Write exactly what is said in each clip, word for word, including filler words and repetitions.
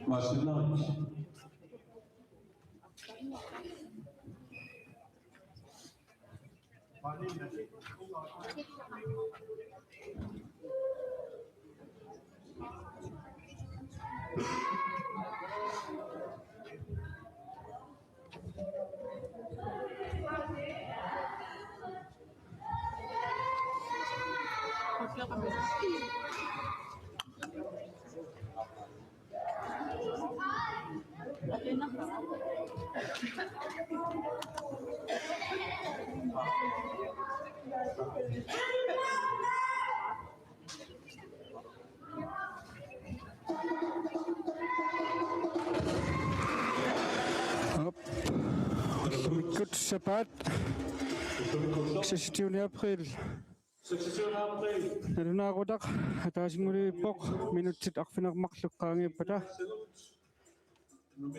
Masilla. Aap. Ullumikkut sapaat. Seksogtyvende april. Nalunaaqutaq ataasinngulerpoq minutsit arfineq-marluk qaangiuppata.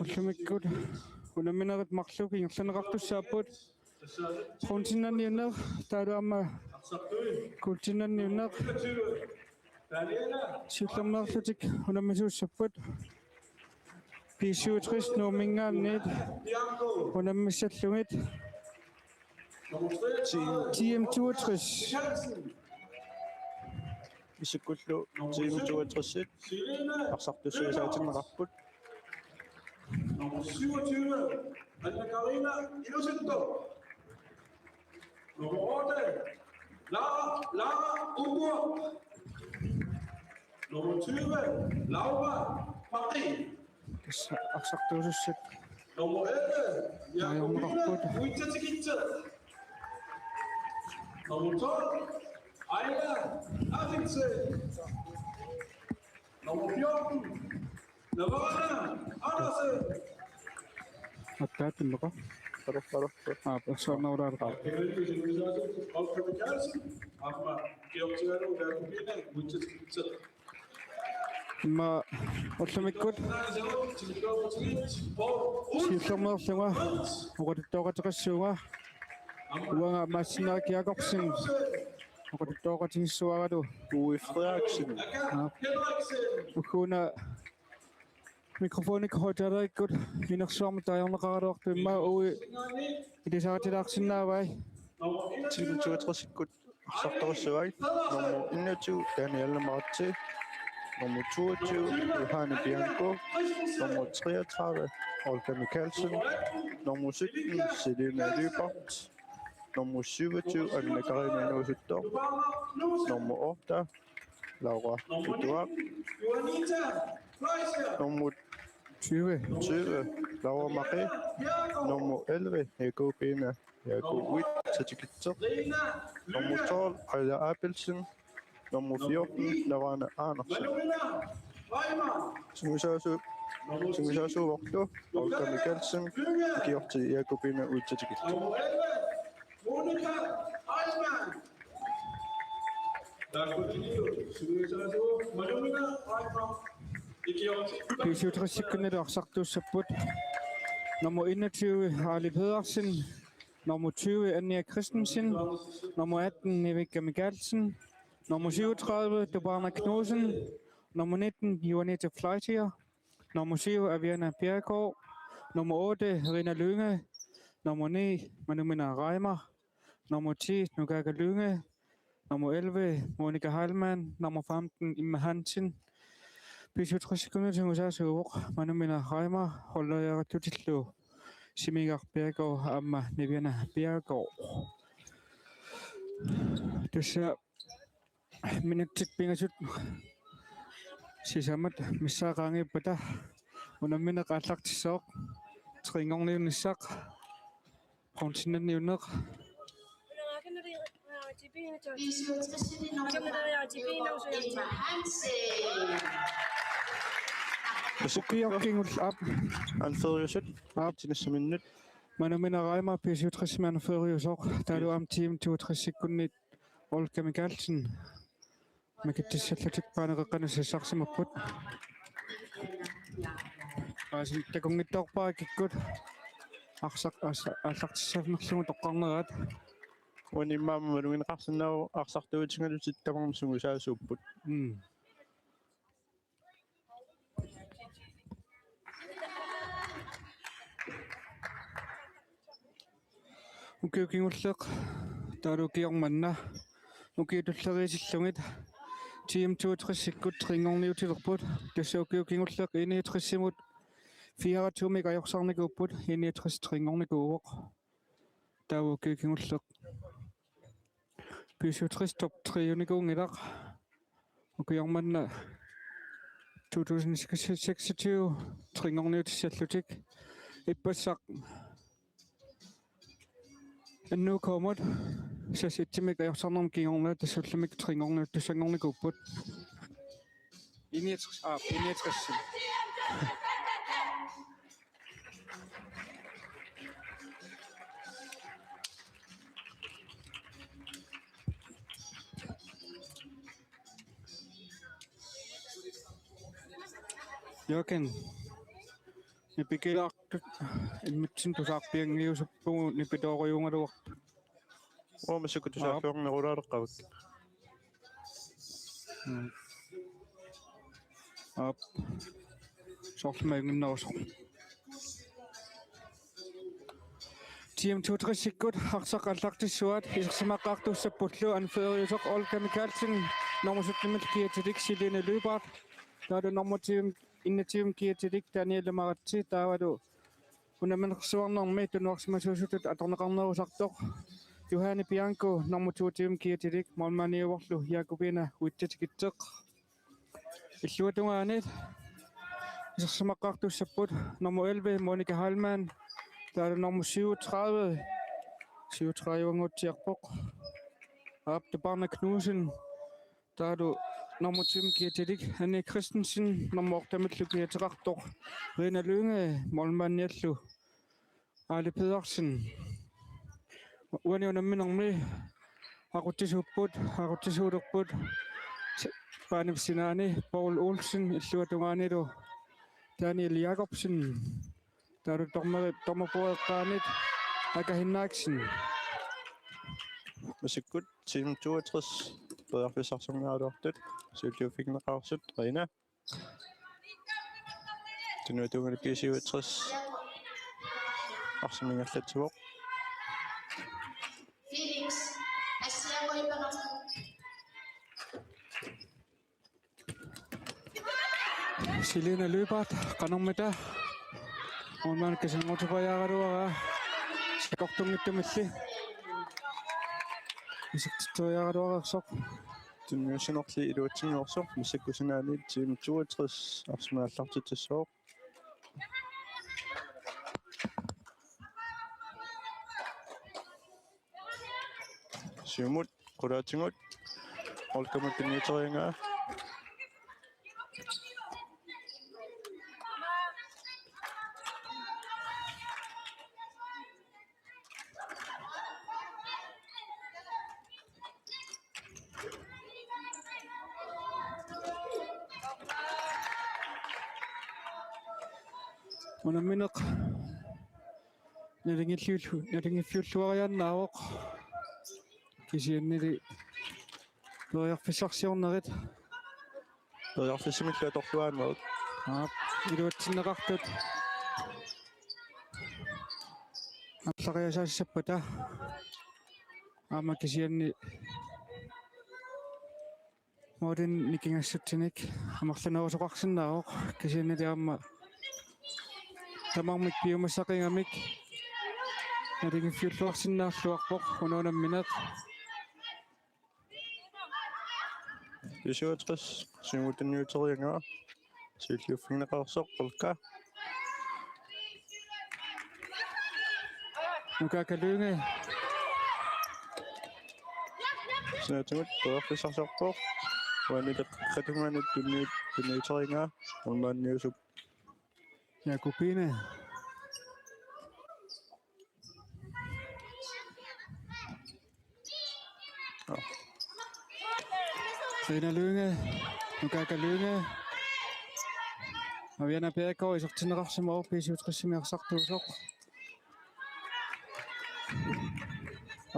Ullumikkut unamminerit marluk ingerlanneqartussaapput. Bronzennanniunneq taavalu aamma guldennanniunneq siullermeerlutik unammisuussapput. B syvogtres Nuumminngaanniit unammissallugit. T M toogtres. Isikkullu T M toogtres arsartussaatinneqarput. Nummer syvogtyve, Anna Karina Ilusenko. Nummer otte, Lara, Lara Uguaq. Nummer tyve, Laura Paris. Tassa arsartuusussat. Nummer elleve, Jakobine Uitsatikitse. Nummer tolv, Aila Afikse. Nummer fjorten, Lavana Andersen. Attaatsimmaqa. Qara, qara, qara. Aa, soorunami qara. Aamma Georg Tigalu, Jakobine Uitsatikitse. Immaqa Ullumikkut siullermeerlunga oqaluttuaqqateqassuunga, uanga Mads Henrik Jakobsen oqaluttuaqqatigissuaralu. Uwe Frederiksen. Ugguuna mikrofoni højttalerikkut inersuarmi taagorneqaraluartoq, immaqa Uwe ilisaritilaarsinnaavai. Team toogtres-ikkut arsartorsuai. Nummer enogtyve, Danielle Marti. Nummer toogtyve, Johanne Bianco. Nummer treogtredive, Olga Mikkelsen. Nummer sytten, Selina Lyberth. Nummer syvogtyve, Anne Karina Nuusuttoq. Nummer otte, Laura Utuaq. Nummer tyve, tyve, Laura Maki. Nummer elleve, Jakobine Jakob Witt, Tatikitseq. Nummer tolv, Aila Abelsen. Nummer fjorten, Navana Andersen. Sungiusaasu-, sungiusaasuuvorlu Olga Mikkelsen, ikiorti Jakobine Witt, Tatikitseq. B syvogtres-ikkunnilu arsartuussapput. Nummer enogtyve, Arli Pedersen. Nummer tyve, Anja Christensen. Nummer atten, Nevika Mikkelsen. Nummer syvogtredive, Tubarna Knudsen. Nummer nitten, Juanita Fleischer. Nummer syv, Aviana Bjerregaard. Nummer otte, Rina Lynge. Nummer ni, Manumina Reimer. Nummer ti, Nukaga Lynge. Nummer elleve, Monika Heilmann. Nummer femten, Imma Hansen. B syvogtres-ikkunnilu sungiusaasuuvoq Manumina Reimer, holdleriarattutillu Simiga Bjerregaard aamma Niviana Bjerregaard. Tassa minutsit pingasut sisamat missaat qaangiuppata unammineq aallartissaaq, trinngorniunissaq, bronzenniunneq. Ukioq kingulleq, aap. Anføreriusut. Aap. Tinissaminnut. Manumina Reimer B syvogtres-imi anføreriusoq, taavalu aamma Team toogtres-ikkunni Olga Mikkelsen. Makitsissallutik baaneqeqqanut sassarsimapput. Paasimik takunngitsoorpara kikkut arsaq, arsaq aallartissanerlugu toqqarneraat. Uani immaqa malugineqarsinnaavoq, arsartuutigalutit tamarmik sungiusaasuupput. Mm. Ukioq kingulleq, taavalu ukioq manna, ukiut tulleriisillugit Team toogtres-ikkut trinngorniutilerput. Tassa ukioq kingulleq enogtres-imut fireogtyvemik ajorsarnikuupput, enogtres trinngornikuuvoq. Taava ukioq kingulleq B syvogtres top tre-unikuunngilaq. Ukioq manna to tusind seksogtyve trinngorniutissallutik. Ippassaq N U K-mut seks et-imik ajorsarnermut kingorna, tassa ullumikkut trinngorniuttussanngornikuupput. Enogtres, aap, enogtres. Jørgen. Nipikilaartut immitsinnut tusaarpianngiusuppugut nipitoorujugaluartut. Uanga massakkut tusaarfiornerulaaleqqavakka. Mm. Aap. Soorlu majunnginnerusoq. Team toogtres-ikkut arsaq aallartissuaat isersimaqqaartuussappullu, anføreriusoq Olga Mikkelsen, nummer sytten-imillu kiatilik Selina Lyberth, taavalu nummer ti, enogtyve-mi kiatilik Danielle Maratse, taavalu unamminersuarnermi tunuarsimasuusutut atorneqarnerusartoq Johanne Bianco, nummer toogtyve-mi kiatilik, målmandiuvorlu Jakobine Witt, Tatikitseq. Illuatungaani isersimaqqaartuussapput nummer elleve, Monika Heilmann, taavalu nummer syvogtredive, syvogtredive-nngortiarpoq, aap, Tubarna Knudsen, taavalu nummer ti-mi kiatilik Anne Christensen, nummer otte-millu kiateqartoq Rina Lynge, målmandiallu Aali Pedersen. Uani unamminermi aqutsisuupput, aqutsisuulerput s-, baanip sinaani Paul Olsen, illuatungaanilu Daniel Jakobsen. Taavalu dommeri-, dommerbordeqqaanit Aka Hinnaaksen. Massakkut Team toogtres periarfissarsiorniaraluartut. Siulliuffigineqareersut Rina. Tunuatungani B syvogtres. Arsamik ingerlatsivoq. Felix. Assiaquipara. Selina Lyberth, qanormita. Målmand kisannguuteqarfigaluaraa. Sakkortunngitsumilli. Isertitseriaraluareersoq. Tunniussinerli iluatsinngorsoq, massakkut sinaaniit Team toogtres arsamik aallartitsissaaq. Siumut, qulaatigut, Olkamut tunniuteriaraa. Unammineq nalunngilliullu-, nalunngiffiulluariaannaavoq. Kisiannili periarfissarsiornerit. Periarfissamillu atorluaannarput. Aap, iluatsinneqartut. Aallartiaassappata. Aamma kisianni målinik nikingassatsinik amerlanerusoqarsinnaavoq, kisiannili aamma tamarmik piumassaqigamik nalunngiffiulluarsinnaalluarpoq una unammineq. B syvogtres, Siumut tunniuteriaraa. Siulliuffigineqareersoq Olka. Nuka Kalynge. Sinaatigut periarfissarsiorpoq. Uani qeqqata tungaanut tunniut-, tunniuteriaraa. Målmandiusup. Jakobine. Rina Lynge, Nuka Kalynge. Aviana Bjerregaard isertinneqarsimavoq B syvogtresimi arsartuusoq.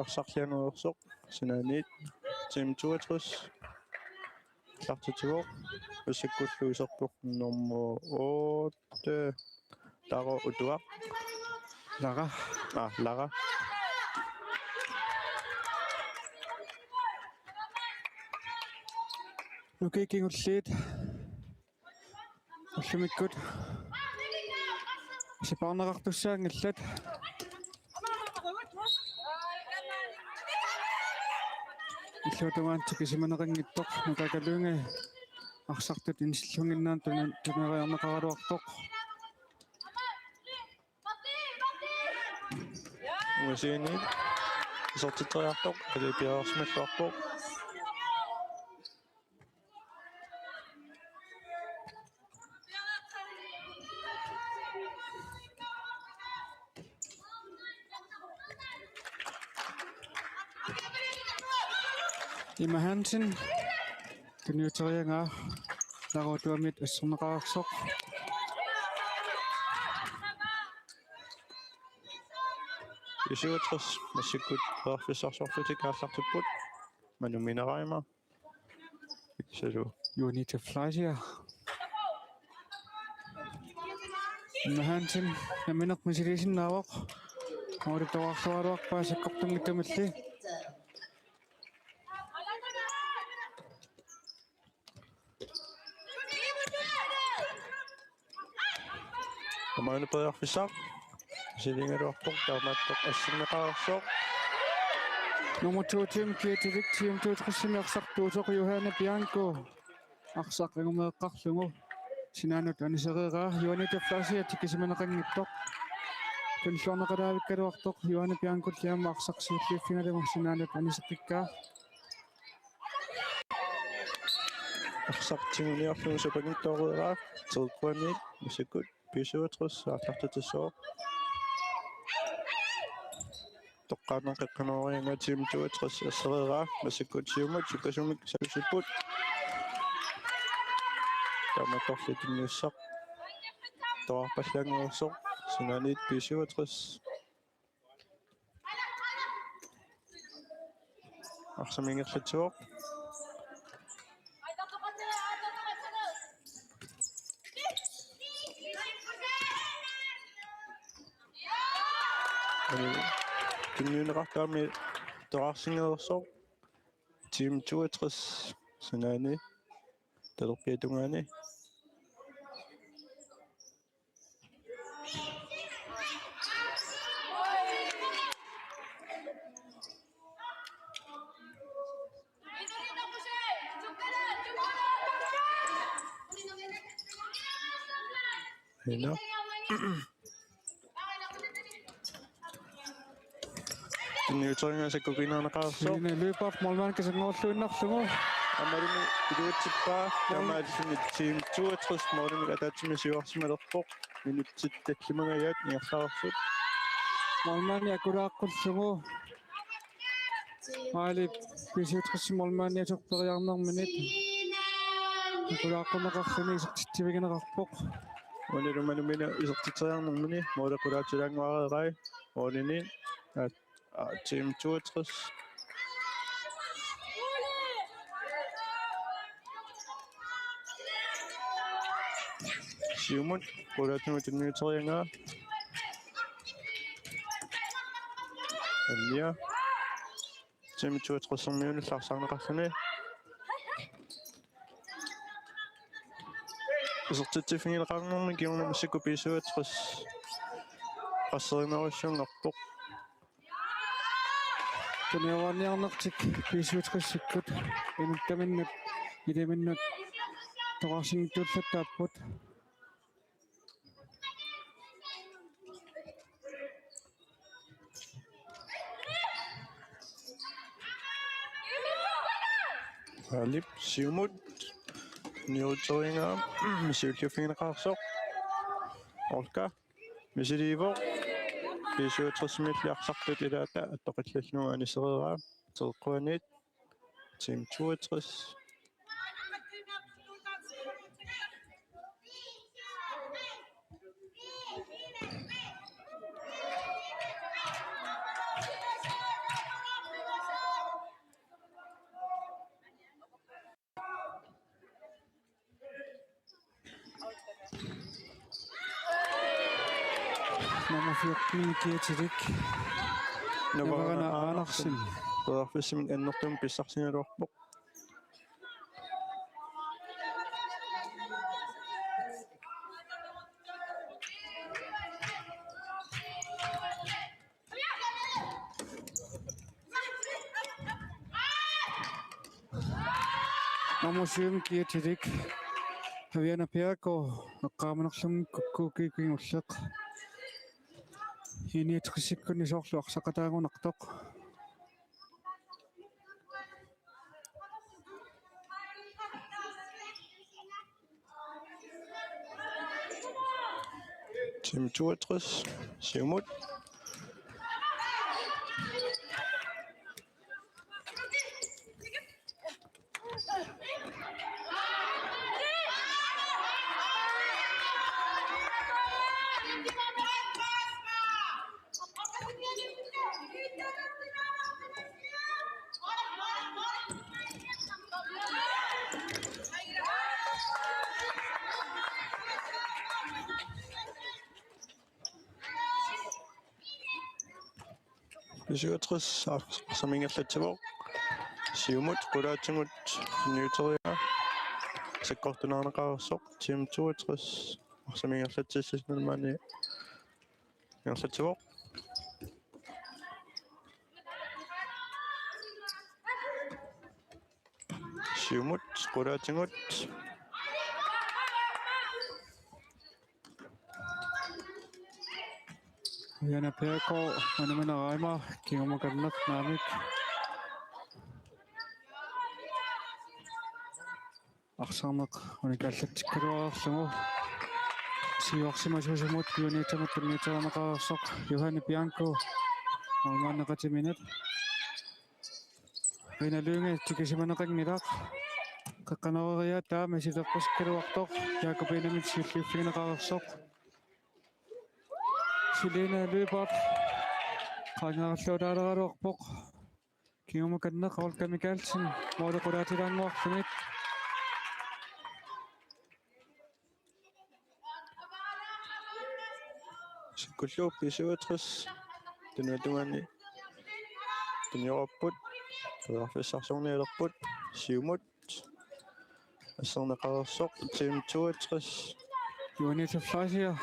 Arsarlianuersoq sinaaniit Team toogtres. Aallartitsivoq. Massakkullu iserpoq nummer otte. Taro Utuaq. Lara. Ah, Lara. Nukik kingulliit. Ullumikkut. Sipaarneqartussaanngillat. Illuatungaani tikisimaneqanngitsoq Nuka Kalynge arsartut insillunnginnaanut tuna-, tuneriarneqaraluartoq. Ungasiini isertitseriartoq, qalipiareersimalluarpoq. Emma Hansen, tunniuteriaraa, Taro Utuamit asserneqareersoq. B syvogtres, massakkut periarfissarsiorlutik aallartipput. Manu Minerheim. Iksalu. Juanita Fleischer. Emma Hansen, nammineq misiliisinnaavoq. Målittoqarluaraluarpaa sakkortunngitsumilli. Aamma una periarfissaq. Misiliigaluarpoq, taamaattoq asserneqareersoq. Nummer to Team Kietilik, Team toogtresimi arsartuusoq Johanne Bianco. Arsaq angumeeqqarlugu sinaanut anisereeraa, Juanita Fleischer tikisimaneqanngitsoq. Tunnilluarneqalaavikkaluartoq Johanne Biancolli aamma arsaq siulliuffigalugu sinaanut aniseqqikkaa. Arsaq tiguniarlugu sapanngitsoreeraa, treogtredive massakkut B syvogtres aallartitsissaaq. Toqqaannaq qeqqanooriaraa Team toogtres assereeraa, massakkut siumut sukkasuumik sapissipput. Taamaattorli tunniussaq. toqqarpallaanngorsoq, sinaaniit B syvogtres. Arsamik ingerlatsivoq. Tunniunneqartarami toqqarsinngorsoq. Team toogtres sinaani talerpiata tungaani. Ina. Tunniuteriinnaq sakkukiinnarneqarsoq. Signe Lyberth målmand kisanngoorluinnarlugu. Aammalumi iluatsippaa. Taamaalluni Team toogtres målimik ataatsimik siuarsimalerpoq. Minutsit tallimangajaat ingerlareersut. Målmandi akulaaqqullugulu. Aali B syvogtres målmandi atorperiarnermini akulaaqquneqarluni isertitsivigineqarpoq. Uanilu manumina isertitseriarnermini måli qulaatsilaannguareerai. Målini. Aa, Team toogtres. Siumut, qulaatigut tunniuteriaraa. Annia. Team toogtres-ermiunillu arsaarneqarluni. Isertitsiffigineqarnermi kingorna massakkut B syvogtres qasserinerussuanngorpoq. Tunniuaarniarnertik B syvogtres-ikkut inuttaminnut ilaminnut toqqarsinngitsuullattaapput. Aalip siumut niuteriinnaq siulliuffigineqarsoq. Olka. Misiliivoq. B syvogtres-imiilli arsartut ilaata attoqqillallugu anisereeraa. Teeqquaniit. Team toogtres. Nummer fjorten, Kia Tilik. Navarana Navarana Andersen. Periarfissamik annertuumik pissarsigaluarpoq. Nummer syv, Kia Tilik. Haviana Piako, eqqaamanerlunga kukkuukikingulleq. I niogtres-ikkunni soorlu arsaqataagunartoq. Team toogtres, siumut. B syvogtres arsamik ingerlatsivoq. Siumut qulaatigut niuteriinnaq sakkortunaarneqareersoq. Team toogtres arsamik ingerlatsissanik maani ingerlatsivoq. Siumut qulaatigut. Haviana Piako, manumina Raima, kingumut qanneq naamik. Arsarneq unikaallatsikkaluarlugu. Siuarsimasuusimut Juniortamut tunniuterineqareersoq Johanne Bianco. Armaanneqatiminut. Rina Lynge tikisimaneqanngilaq. Qeqqanooriaat taama silerpasukkaluartoq. Jakobinamit siulliuffigineqareersoq. Selina Lyberth qaangerluutaaleraluarpoq. Kingumut kanneq Olga Mikaelsen måli qulaatilaannguarluni. Sikkullugu B syvogtres. Tunuatungaani tuniorarput. Periarfissarsiornialerput. Siumut. Asserneqareersoq Team toogtres. Juanita Fleischer.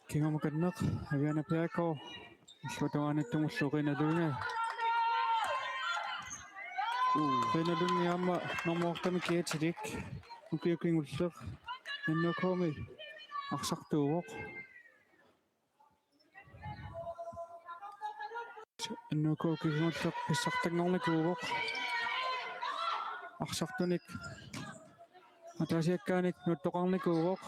Kingumut kanneq Aviana Bjerregaard. Illuatungaaniittumullu Rina Lynge. Rina Lynge aamma normu ottemik kiatilik. Ukiut kingulleq N K-mi arsartuuvoq. N K kingulleq pissartanngornikuuvoq. Arsartunik ataasiakkaanik nuttoqarnikuuvoq.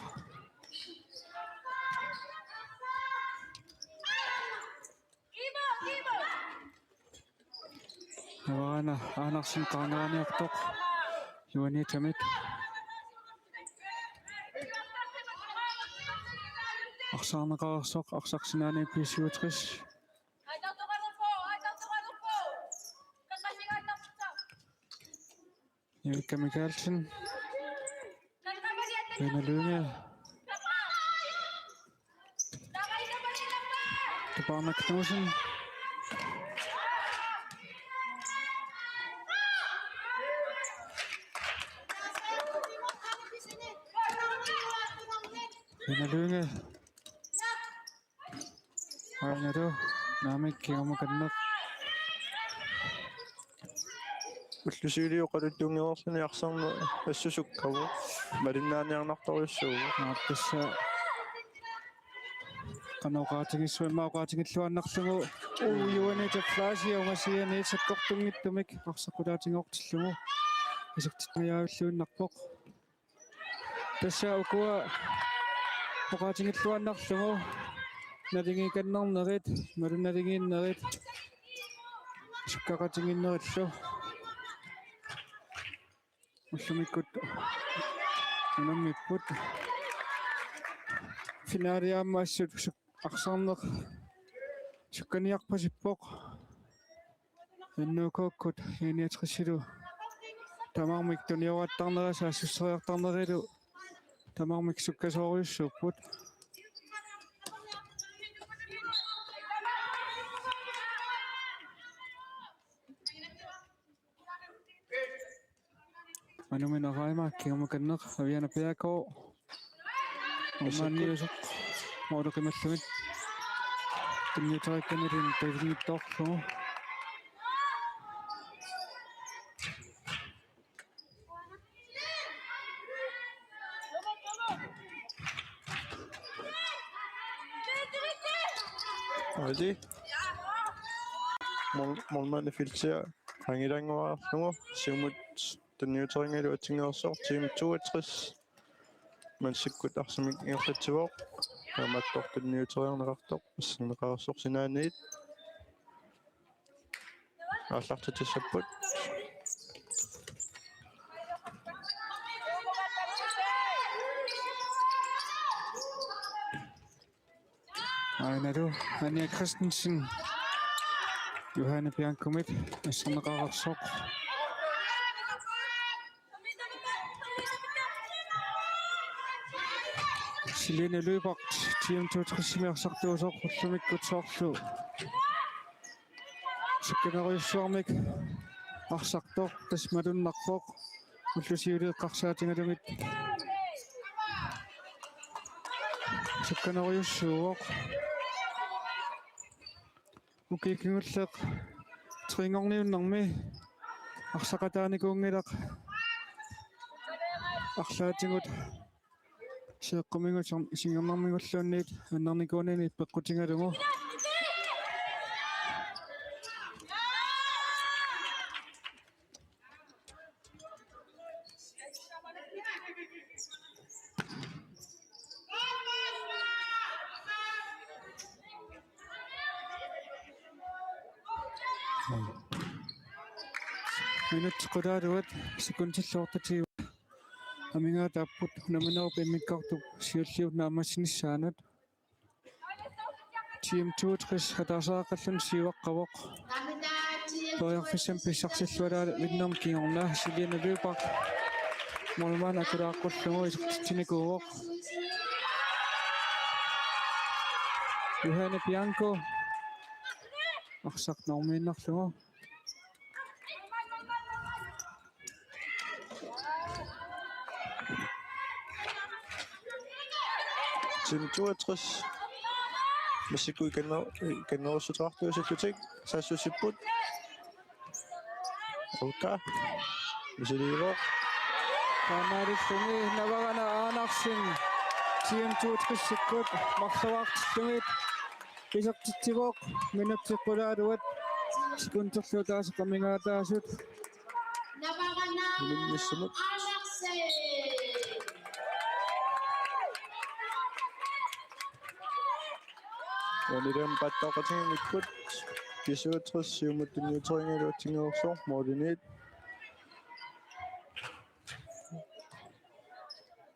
Aana Andersen qaangerniartoq Juanitamit. Arsarneqareersoq arsaq sinaani B syvogtres. Erika Mikaelsen. Rina Lynge. Tupaana Knudsen. Rina Lynge. Aajuna naamik kingumut kanneq. Ulloq siuliani oqaluttuunngilarluni arsarneq assusukkavoq. Malinnaaniarnartorujussuuvoq. Aa, tassa qanoq oqaatigissuummat oqaatigilluinnarlugu. Uu, Juanita Fleischer ungasiani sakkortunngitsumik arsaq qulaatinngortillugu. Isertitsingajavilluinnarpoq. Tassa ukua oqaatigilluinnarlugu naligiikannernerit, imaluunniit naligiinnerit sukkaqatigiinnerillu. Ullumikkut unammipput. Finale aamma assut suk-, arsarneq sukkaniarpasippoq. N K-kkut I niogtresilu tamarmik tunioraattarnerat assusseriartarnerilu tamarmik sukkasoorujussuupput. Manumina Raima kingumut kanneq Aviana Bjerregaard. Maanniusoq måli qimallugit. Tunniuteriikkaluarluni pivinnittoorlugu. Aali. Mål-, målmandi Filsia qaangilaannguarlugu siumut tunniuterinngilagut atsinngeersoq Team toogtres. Mansikkut arsamik ingerlatsivoq. Taamaattoq tunniuteriarneqartoq asserneqareersoq sinaaniit. Aallartitsissapput. Aajuna Anja Christensen Johanne Biancomit asserneqareersoq. Selina Lyberth, Team toogtresimi arsartuusoq ullumikkut soorlu sukkanerujussuarmik arsartoq tassa malunnarpoq. Ulloq siuliani eqqarsaatigalugit sukkanerujussuuvoq. Ukiut kingulleq trinngorniunnermi arsaqataanikuunngilaq arlaatigut seeqqumigut sor-, singernermigulluunniit annernikuunini peqqutigalugu. Minutsit qulaaluat sekundillu otteogtyve amigaataapput unamminerup immikkoortup siulliup naammassinissaanut. Team toogtres ataaseqarluni siuaqqavoq. Periarfissamik pissarsilluarlugu vinnermi kingorna Silje Viborg. Målmand atulaaqqullugu isertitsinikuuvoq. Johanne Bianco. Arsaq normiinnarlugu. Team toogtres. Massakkut ikanner-, ikannerussuteqartuussallutik. Saassussipput. Olka. Misiliivoq. Taamaalilluni Navarana Andersen. Team toogtresikkut. Marloraartillugit. Isertitsivoq, minutsit qulaaluat, sekunderlu ataaseq amigaataasut. Ilinnissamut. Uanileem pattaqatigiikkut, B syvogtres siumut tunniuteriinnarlugu atsinnguersoq, målimiit.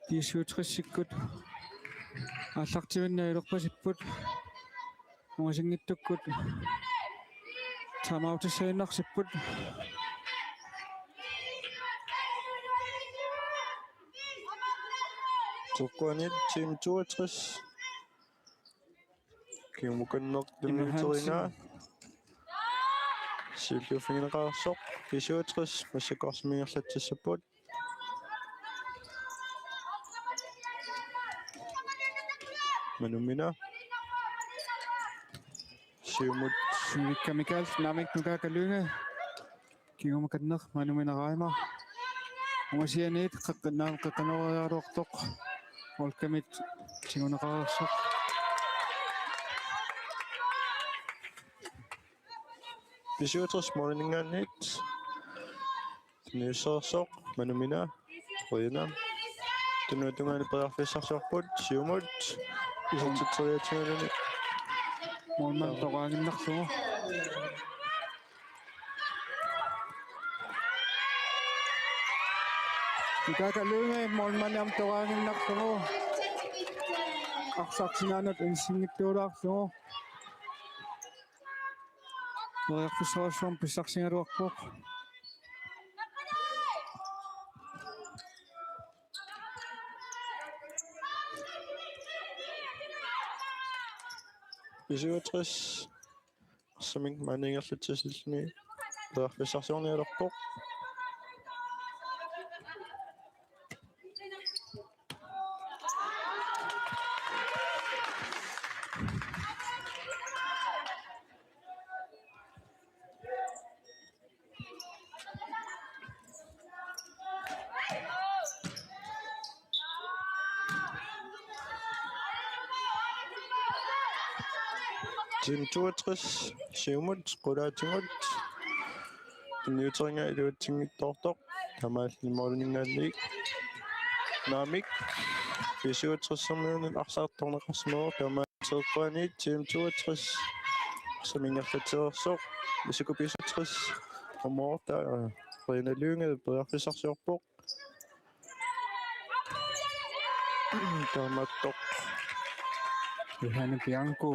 B syvogtresikkut aallartivinnaq ilerpasipput. Ungasinngitsukkut timeoutissaaginnarsipput. Toqquanit Team toogtres. Kingumut ikanneq tunniuteriinnaq. Siulliuffigineqartoq. B syvogtres massakkut arsamik ingerlatsissapput. Manumina. Siumut. Sivikka Mikael, Naamik Nukaaka Lynge. Kingumut ikanneq Manumina Reimer. Ungasianiit qeqqannaam qeqqanooriaraluartoq. Olkamit tiguneqareersoq. B syvogtres måliminngaanniit. Tunniussasoq Manumina. Qujanaq. Tunuatungaani periarfissarsiorput siumut. Isertitseriaatsiguluni. Målmand toqaaginnarlugu. Nukaaka Lynge målmandimut toqaaginnarlugu. Arsaq sinaanut inississutigilaarlugu. Periarfissarsiornermut pissarsigaluarpoq. B syvogtres. Arsamik maani ingerlatsisilluni periarfissarsiornialerpoq. Team toogtres, siumut, qulaatigut. Tunniuteriinnaq iluatsinngitsoortoq. Taamaalilluni måliminngaanniit. Naamik. B syvogtres-ermiunit arsaq torneqarsimavoq. Taamaalilluni Team toogtres. Arsamik ingerlatsilersoq. Massakkut B syvogtres. Aamma taava Rina Lynge periarfissarsiorpoq. Taamaattoq. Johanne Bianco.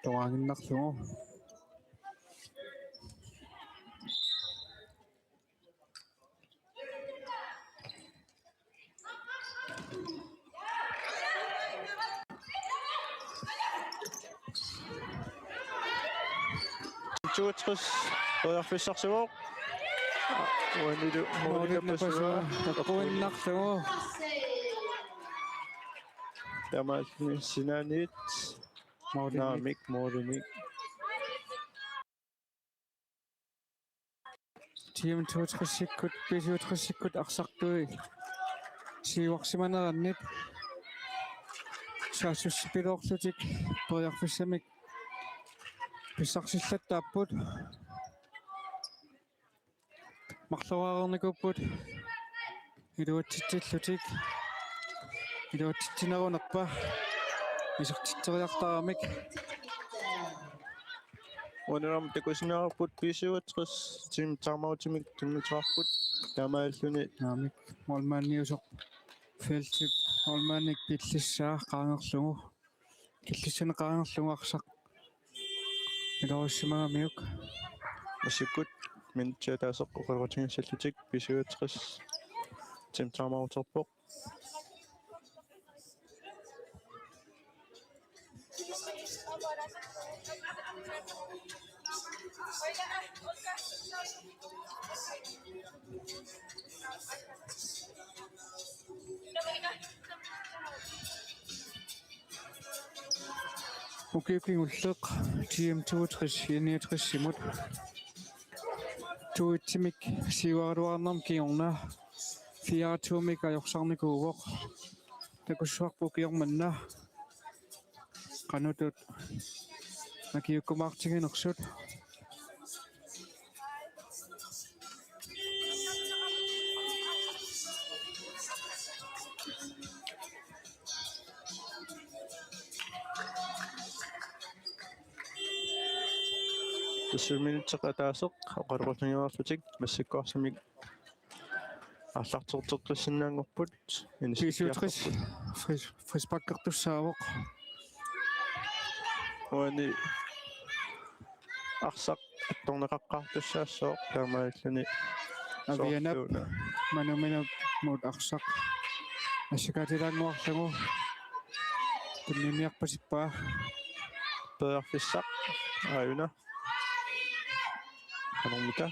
Toqaaginnarlugu. Toogtres, periarfissarsivoq. Uanilu, målip nappasivaa. Taquinnarlugu. Taamaalilluni sinaaniit. Målimik. Naamik, målimik. Team toogtres-ikkut, B syvogtres-ikkut arsartui siuarsimanerannit saassussippiloorlutik periarfissamik pissarsillattaapput. Marloriaareernikuupput iluatsitsillutik. Iluatsitsinerunerpa isertitseriartaramik. Uanilu aamma takusinnaavarput B syvogtres team timeoutimik tunniuteqarput. Taamaalilluni. Naamik, målmandiusoq feltip målmandip pillissaa qaangerlugu. Killissanik qaangerlugu arsaq iluarissimagamiuk. Massakkut minutsit ataaseq oqaloqatigissallutik B syvogtres team timeouterpoq. Ukiut kingulliit T M toogtres I niogtres-imut to-etsimik siuaraluarnermik kingorna fire to-mik ajorsarnikuuvoq. Takussuarput ukioq manna qanoq ittut akiuukkumaartiginersut. Tassa minutsit ataaseq oqaloqatigiinnarlutik massakkorpiaq aallarteqqissinnaanngorput. B syvogtres fris-, frisparkertussaavoq. Uani arsaq attorneqaqqaartussaassooq taamaalilluni. Avianap soorluuna. Manuminamut arsaq assakaatilaannguarlugu tunniunniarpasippaa. Periarfissaq aajuna. Qanormita.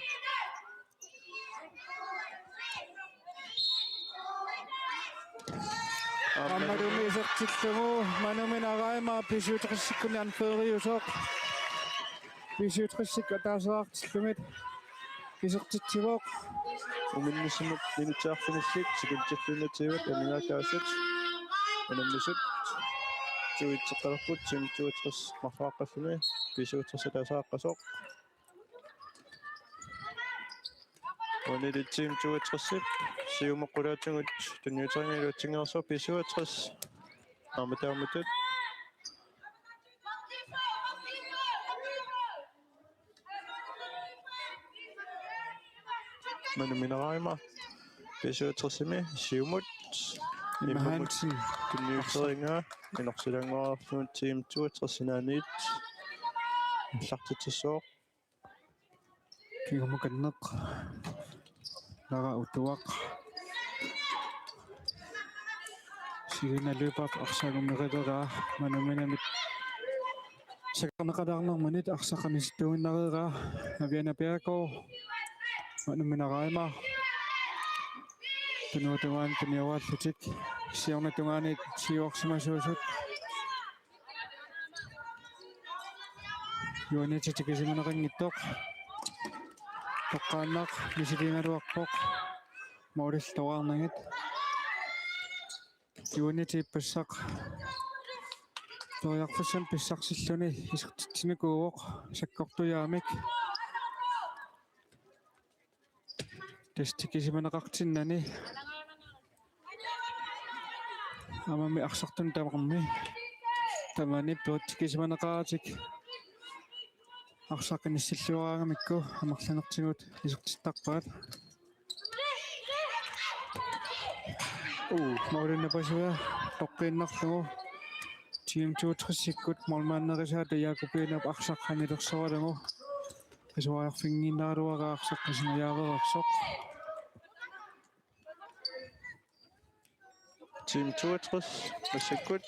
Aammalumi isertillugu Manumina Raima B syvogtres-ikkut anføreriusoq. B syvogtres-ikkut ataaseqartillugit isertitsivoq. Uminnissamut minutsit arfinillit sekundit enogtyve amigaataasut unammisut tuitseqqalerput Team toogtres marloqaqqaffimmi B syvogtres ataaseqaqqasoq. Uanili Team toogtres-ip siumut qulaatigut tunniuterigaa iluatsinngitsoq B syvogtres. Aamma taamatut. Manumina Raima B syvogtres-imi siumut Emma immamut Hansen tunniuterigaa inorsilaannguararsuuvoq Team toogtres sinaaniit aallartitsissooq. Kingumukanneq. Lara Utuaq. Sigina Lyberth arsaq agummerileraa Manuminamit. Saqqarneqalaarnermanit arsaq anisittuinnareraa Aviana Bjerregaard. Manumina Raima. Tunuata tungaanut tunioraallutik. Siorna tungaanut siuarsimasuusut. Juanitsi tikisimaneqanngitsoq. Toqqaannaq misiliigaluarpoq. Målillu toqqaarnagit. Juanitsi ippassaq. Periarfissamik pissarsilluni isertitsinikuuvoq sakkortujaamik. Tassa tikisimaneqartinnani. Aamma arsartuni tamarmi. Tamanit tikisimaneqaratik. Arsaq inissilluaraangamikku amerlanertigut isertittarpaat. Uu, målip napasua toqqiinnarlugu. Team toogtres-ikkut målmanderisaata Jakobinap arsaq anilersoralugu. Qisuariarfiginnaraluaraa arsaq qisunnguareersoq. Team toogtres massakkut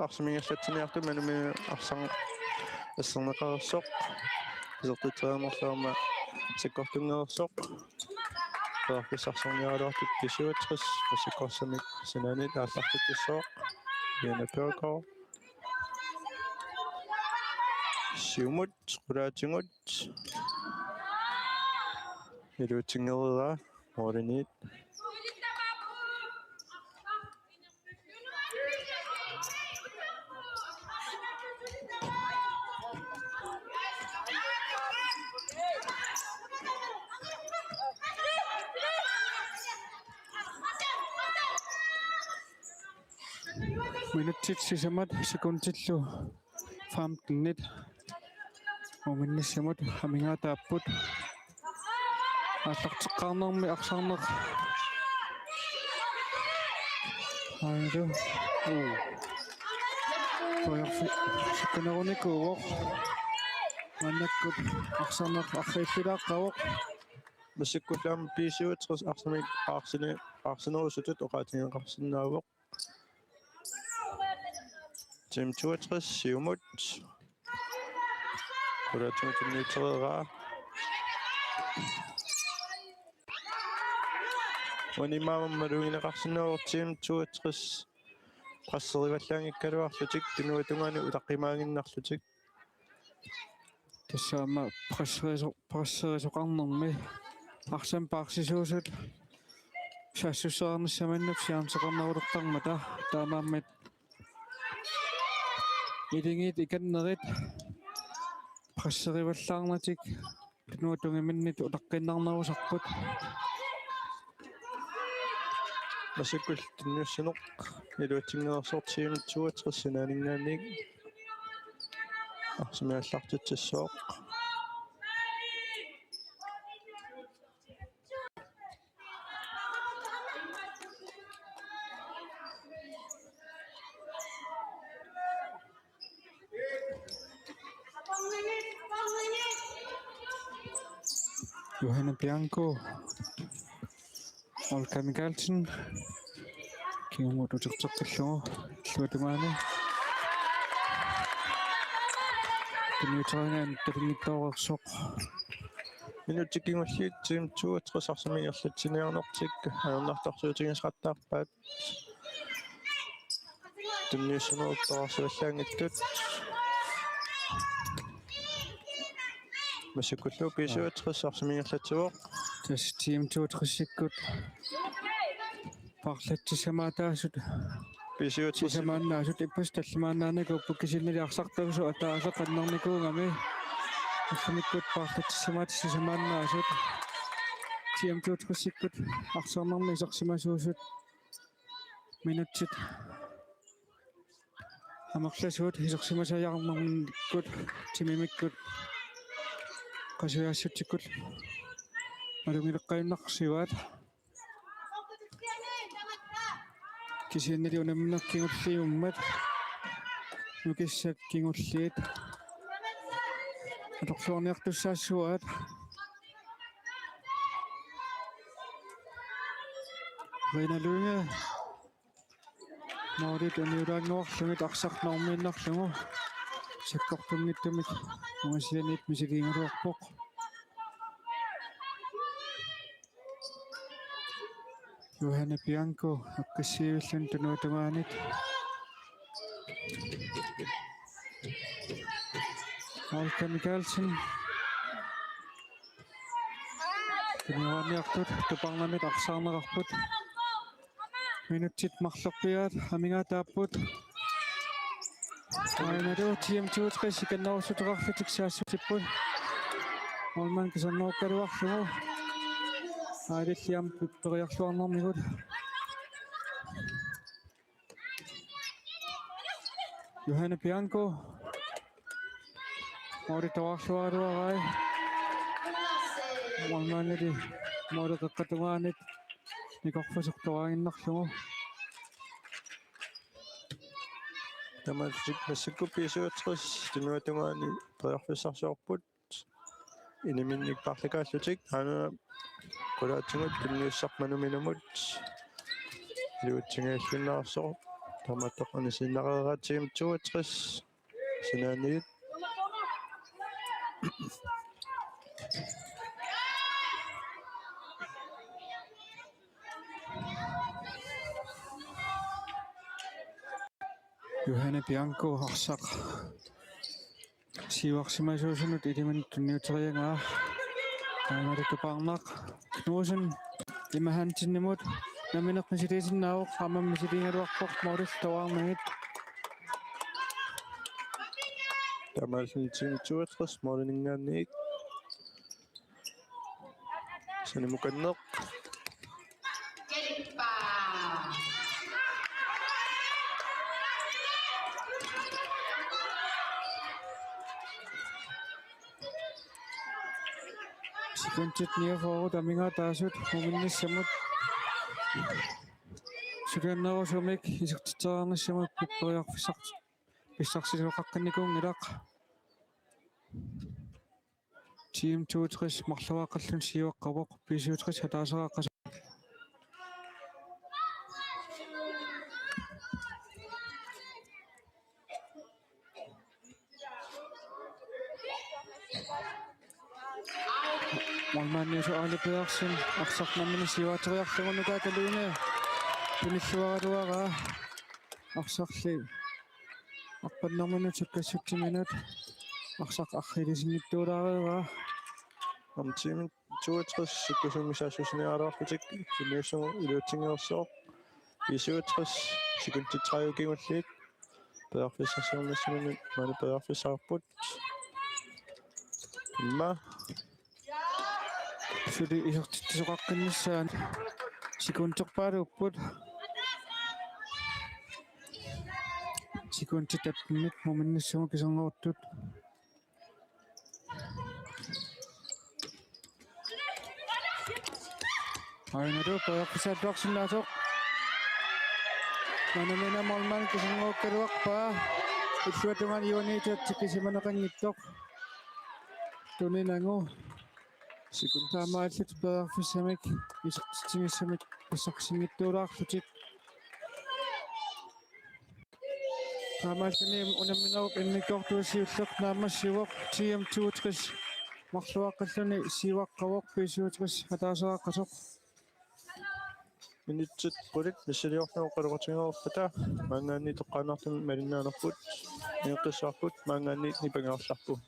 arsaq ingerlatsiniartut Manumina arsaq asserneqareersoq. Isertitseriarnerlu aamma sakkortunngereersoq. Periarfissarsiorniaraluartut B syvogtres massakkorpiaq sinaaniit aallartitsissooq. Aviana Bjerregaard. Siumut qulaatigut. Iluatsinngeriiaa målimiit. Minutsit sisamat sekundillu femtenit uminnissamut amigaataapput. Aallarteqqaarnermi arsarneq. Aajuna. Uu. periarfissanerunikuuvoq. Maannakkut arsarneq arriillilaaqqavoq. Massakkut aamma B syvogtres arsamik paarsine-, paarsinerusutut oqaatigeqarsinnaavoq. Team toogtres, siumut. Qulaatigut tunniutereeraa. Uani aamma malugineqarsinnaavoq Team toogtres. Presserivallaanngikkaluarlutik, tunuatungaani utaqqimaaginnarlutik. Tassa aamma presseriso-, presserisoqarnermi arsamik paarsisuusut saassusseqarnissamannut siamseqarnerulertarmata, taamaammat iligiit ikannerit presserivallaarnatik tunuatungiminnit utaqqiinnarnerusarput. Massakkut tunniussineq iluatsinngeersoq Team toogtres sinaaninngaanniit. Arsami aallartitsissaaq. Johanne Bianco, Olga Mikaelsen, kingumut uterteqqillugu, illuatungaani. Tunniuteriinnarlugu talinngitsoorsoq. Minutsit kingulliit Team toogtres arsamik ingerlatsiniarnertik ajornartorsiutigineqartarpaat. Tunniussinerup toqqarsivallaanngitsut. Massakkullu B syvogtres arsamik ingerlatsivoq. Tassa Team toogtresikkut paarlatsissamaataasut. B syvogtres. Sisamaannaasut ippassaq tallimaannaanikuupput, kisiannili arsartuusut ataaseq qannernikuugami. Ullumikkut paarlatsissamaat sisamaannaasut. Team toogtresikkut arsarnermi isersimasuusut. Minutsit amerlasuut isersimasariaqarnermikkut timimikkut qasujaassutsikkut malugileqqajunnarsivaat. Kisiannili unammineq kingulliummat nukissat kingulliit atorluarniartussaassavaat. Rina Lynge. Målit uniulaannguarlugit arsaq normiinnarlugu sakkortunngitsumik ungasianiit misiliigaluarpoq. Johanne Bianco eqqissiivilluni tunuatungaanit. Olga Mikaelsen. Tunuaniartut tuparnamit arsaarneqarput. Minutsit marlorpiaat amigaataapput. Aajuna Team toogtres ikannerussuteqarlutik saassussipput. Målmand kisernerukkaluarlugu. Aalillit aamma periarluarnermigut. Johanne Bianco. Måli toraarluaraluarai. Målmandili måli qeqqata tungaanit nikorfisoq toraaginnarlugu. Tamatuma massakkut B syvogtres tunuatungaani periarfissarsiorput. Iniminnik paarlakaallutik aana qulaatigut tunniussaq manuminamut iluatsinngilluinnarsoq. Tamatuma anisinnareeratsium toogtres sinaaniit. Johanne Bianco arsaq siuarsimasuusunut iliminut tunniuteriaraa. Aamma tuparnaq Knudsen Emma Hansenimut nammineq misiliisinnaavoq, aamma misiliigaluarpoq målip toraarnagit. Taamaalilluni Team toogtres målininngaanniit sanimukanneq. Sekundit niogfyrre amigaataasut unginnissamut suliannerusumik isertitseriarnissamut periarfissarsiorput. Pissarsisoqaqqinnikuunngilaq. Team toogtres marluaaqqalluni siuaqqavoq, B syvogtres ataasiaqqasoq. Målmandi Suaali Pedersen arsaq nammineq siuaateriarlugu Nuka Kaluuni tunilluaraluaraa. Arsarli arpannerminut sukkassutsiminut arsaq arriilisinngitsuulaareeraa. Aamma Team toogtres sukkasuumik saassussiniaraluarlutik tunniussagutsigit iluatsinngorsivoq. B syvogtres sekundit tredive kingulliit periarfissarsiornissaminut maani periarfissaqarput. Immaqa suli isertitsisoqaqqinnissaat sekunderpaaluupput. Sekundit attenit muminnissamut kiserngortut. Aajuna periarfissaqarluarsinnaasoq. Manamina målmand kiserngukkaluarpaa. Illuatungaani Juanita tikisimaneqanngitsoq. Tuninagu. Sekundit taamaalillutik periarfissamik isertitsinissamik pissarsinngitsuulaarlutik. Taamaalluni unamminerup immikkoortuata siulleq naammassivoq, Team toogtres marluaaqqalluni siuaqqavoq, B syvogtres ataasiaqqasoq. Minutsit qulit missiliorneq oqaloqatigineqarpata maanngaanniit toqqaannartumik malinnaanerput, ingeqqissaarput, maanngaanniit nipangerallarput.